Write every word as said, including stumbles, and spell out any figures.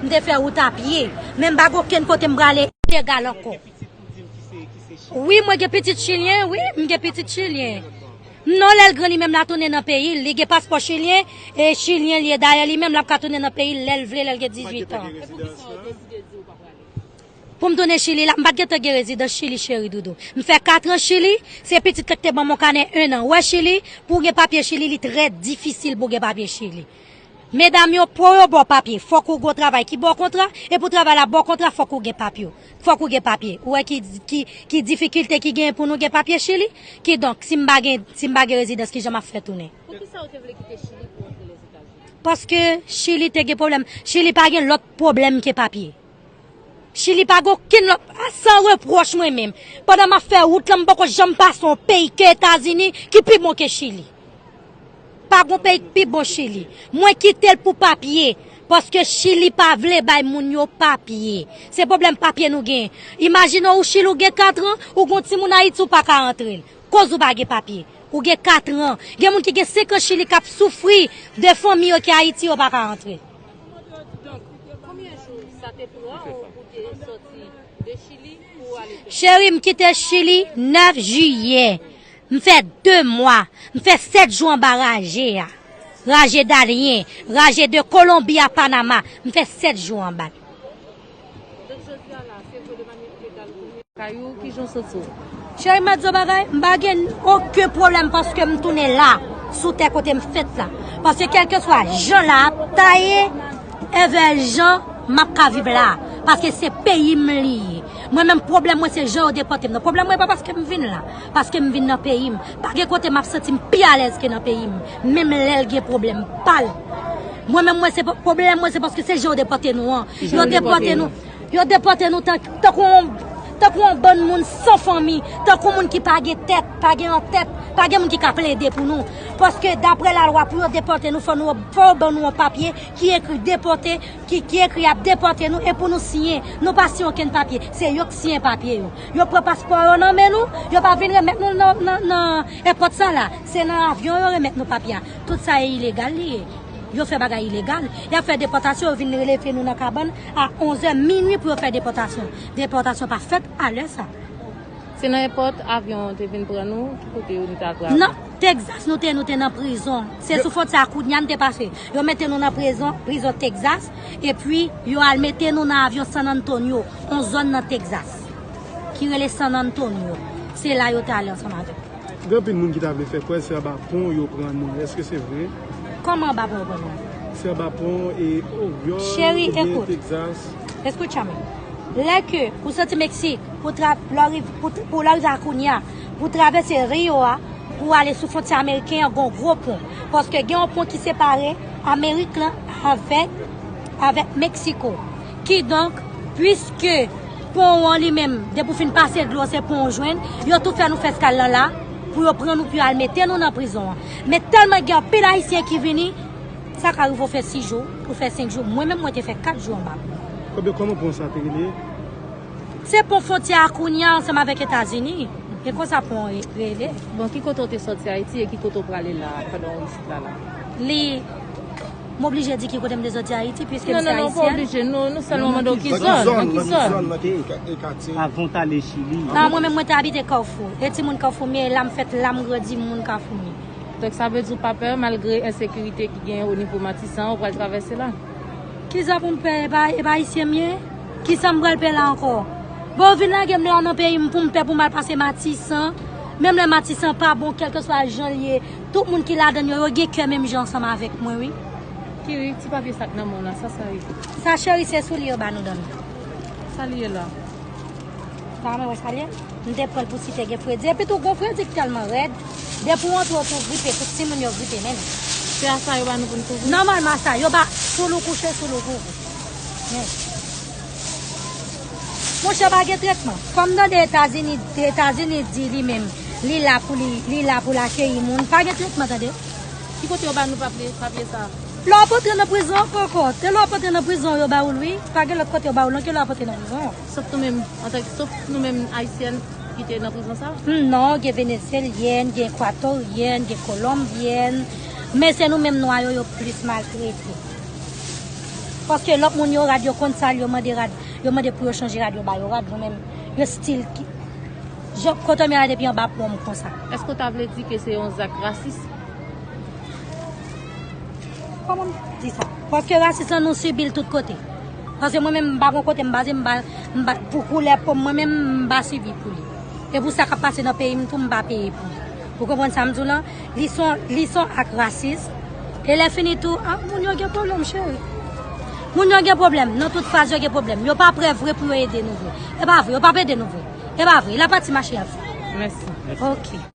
M te fè wout a pye, men m pa gen okenn kote m prale ilegal ankò. Wi, mwen gen pitit chilyen, wi, m gen pitit chilyen. Non, lè l gran li menm l a tounen nan peyi l, li gen paspò chilyen, e chilyen li ye. Dayè, li menm l ap ka tounen nan peyi l lè l vle, lè l gen dizuit an. Pou m tounen Chili la, m pa t gentan gen rezidans Chili, cheri doudou. M fè kat an Chili, se pitit la ki te ban m yon kanè en an. Wè Chili, pou w gen papye Chili, li trè difisil pou w gen papye Chili. Medam yo, pou yo ba w papye, fòk ou gen yon travay ki ba w kontra, e pou travay la ba w kontra, fòk ou gen papye. Fòk ou gen papye. Ou wè ki, ki, ki difikilte ki genyen pou nou gen papye Chili? Kidonk, si m pa gen, si m pa gen rezidans, kijan m ap fè tounen? Poukisa ou te vle kite Chili pou antre Lèzetazini? Paske Chili te gen pwoblèm. Chili pa gen lòt pwoblèm ke papye. Chili pa gen okenn lòt, a, san repwòch mwen menm. Pandan m ap fè wout lan, m poko janm pase yon peyi ke Etazini ki pi bon ke Chili. Pa gen peyi ki pi bon Chili. Mwen kite l pou papye, paske Chili pa vle bay moun yo papye. Se pwoblèm papye nou gen. Imajine w Chili ou gen kat an, ou gen yon timoun Ayiti ou pa ka antre l. Koz ou pa gen papye. Ou gen kat an. Gen moun ki gen senk an Chili k ap soufri de fanmi yo ki Ayiti yo pa ka antre. Donk, konbyen jou sa te pran ou pou te sòti de Chili pou ale Pèn? Cheri, m kite Chili nèf jiyè. M fè de mwa. M fè sèt jou anba raje a. Raje Darien, raje de Kolonbi a Panama. M fè sèt jou anba l. Donk, jodi a la, se vre de manyè ilegal ou tounen kay ou, kijan w santi w? Cheri, m ap di w bagay, m pa gen okenn pwoblèm paske m tounen la, sou tè kote m fèt la. Paske kèlkeswa jan la ap taye, envè jan m ap ka viv la. Paske se peyi m li ye. Mwen menm, pwoblèm mwen se jan yo depòte m nan. Pwoblèm mwen pa paske m vin la, paske m vin nan peyi m. Pa gen kote m ap santi m pi alèz ke nan peyi m, menm lè l gen pwoblèm pa l. Mwen menm, mwen se pa, pwoblèm mwen se paske se jan yo depòte nou an. Yo depòte nou. Yo depòte nou tan, tankou yon, tankou yon bann moun san fanmi, tankou moun ki pa gen tèt, pa gen antèt, pa gen moun ki ka plede pou nou. Paske daprè lalwa, pou yo depòte nou, fò nou, fò yo ban nou yon papye ki ekri depòte, ki, ki ekri y ap depòte nou, e pou nou siyen. Nou pa siyen okenn papye, se yo k siyen papye yo. Yo pran paspò yo nan men nou, yo pa vin remèt nou nan, nan, nan èpòt sa la. Se nan avyon yo remèt nou papye a. Tout sa e ilegal li ye. Yo fè bagay ilegal. Y ap fè depòtasyon, yo vin rele nou nan kabann a onzè minui pou yo fè depòtasyon. Depòtasyon pa fèt a lè sa. Se nan èpòt avyon te vin pran nou, ki kote yo nou te atrape? Nan Texas nou te, nou te nan prizon. Se sou fwontyè a Cunha n te pase. Yo mete nou nan prizon, prizon Texas, epi yo al mete nou nan avyon San Antonio, yon zòn nan Texas, ki rele San Antonio. Se la yo te ale ansanm avèk nou. Gen anpil moun ki ta vle fè kwè se anba pon yo pran nou. Èske se vre? Kòman anba pon yo pran nou? Se anba pon e Oryòl oubyen Texas. Escúchame. Lè ke ou soti Meksik, pou tra-, lè w riv-, pou, pou lè w rive a Cunha, pou travèse Rio a, pou ale sou fwontyè ameriken an, gon gwo pon. Paske gen yon pon ki separe Amerik lan avèk, avèk Meksiko. Kidonk, piske pon an li menm, depi w fin pase dlo, se pon w jwenn, yo tou fè nou fè eskal lan la, pou yo pran nou, pou yo al mete nou nan prizon an. Men tèlman gen anpil Ayisyen ki vini, sa ka rive w fè sis jou, ou fè senk jou. Mwen menm, mwen te fè kat jou anba. Kòman, kòman pon sa te rele? Se pon fwontyè a Cunha ansanm avèk Etazini. E konsa pon an re-, rele. Bon, ki kote w te sòti Ayiti e ki kote w prale la pandan w isit la la? Li, m oblije di ki kote m te sòti Ayiti, piske m se ayisyèn. Non, non, non, ou pa oblije. Nou, nou sèlman mande w ki zòn, nan ki zòn. Nan ki zòn, nan ki katye? Avan w t ale Chili. Nan, mwen menm, mwen te abite Kafou. E timoun Kafou m ye, la m fèt, la m grandi, moun Kafou m ye. Donk, sa vle di w pa pè, malgre ensekirite ki genyen o nivo Matisan, ou pral travèse la? Kisa pou m pè, e pa, e pa ayisyen m ye? Kisa m pral pè la ankò? Bon, yo vin lage m la nan peyi m pou m pè pou m al pase Matisan. Menm lè Matisan pa bon, kèlkeswa jan l ye, tout moun ki ladan l yo, yo gen kè menm jan ansanm avèk mwen, wi. Kiri, ti papye sa k nan men w la, sa sa ye? Sa, cheri, se soulye yo ba nou dòmi. Sa l ye la? Sa mwen wè sa l ye? M te pran l pou si te gen fredi. Epi tou, gon fredi k tèlman rèd. Depi w antre, w tou gripe, tout timoun yo gripe menm. Se a sa yo ba nou pou n kouvri? Nòmalman, sa yo ba, soul ou kouche, soul ou kouvri. Men. Monchè, pa gen tretman. Kòm tande Etazini, Etazini di li menm, li la pou li, li la pou l akeyi moun. Pa gen tretman, tande. Ki kote yo ba nou papye, papye sa? Lè w ap antre nan prizon ankò, ankò. Te lè w ap antre nan prizon, yo ba ou l, wi. Pa gen lòt kote yo ba ou l, non, ke lè w ap antre nan prizon. Sòf nou menm, antanke, sòf nou menm Ayisyèn ki te nan prizon sa? Hmm, non, gen Venezyelyèn, gen Ekwatoryèn, gen Kolonbyèn. Men se nou menm nwa yo, yo plis maltrete. Paske lòt moun yo rad, yo konn sa l, yo mande rad, yo mande pou yo chanje rad, yo ba yo rad, nou menm, yo stil ki. Jan, kote m ye la depi anba pon m konsa. Èske w ta vle di ke se yon zak rasis? Kòman m di sa? Paske rasis lan nou sibi l tout kote. Paske mwen menm m pa gon kote m baze, m pa, m pa, pou koulè po m, mwen menm m pa sibi pou li. E pou sa k ap pase nan peyi m tou, m pa peye pou li. Ou konprann sa m di w lan? Li son, li son ak rasis. E lè fini tou, ah, moun yo gen pwoblèm, cheri. Moun yo gen pwoblèm. Nan tout faz yo gen pwoblèm. Yo pa prè vre pou yo ede nou vre. E pa vre, yo p ap ede nou vre. E pa vre. La pati mache y ap fè. Mèsi. Ok.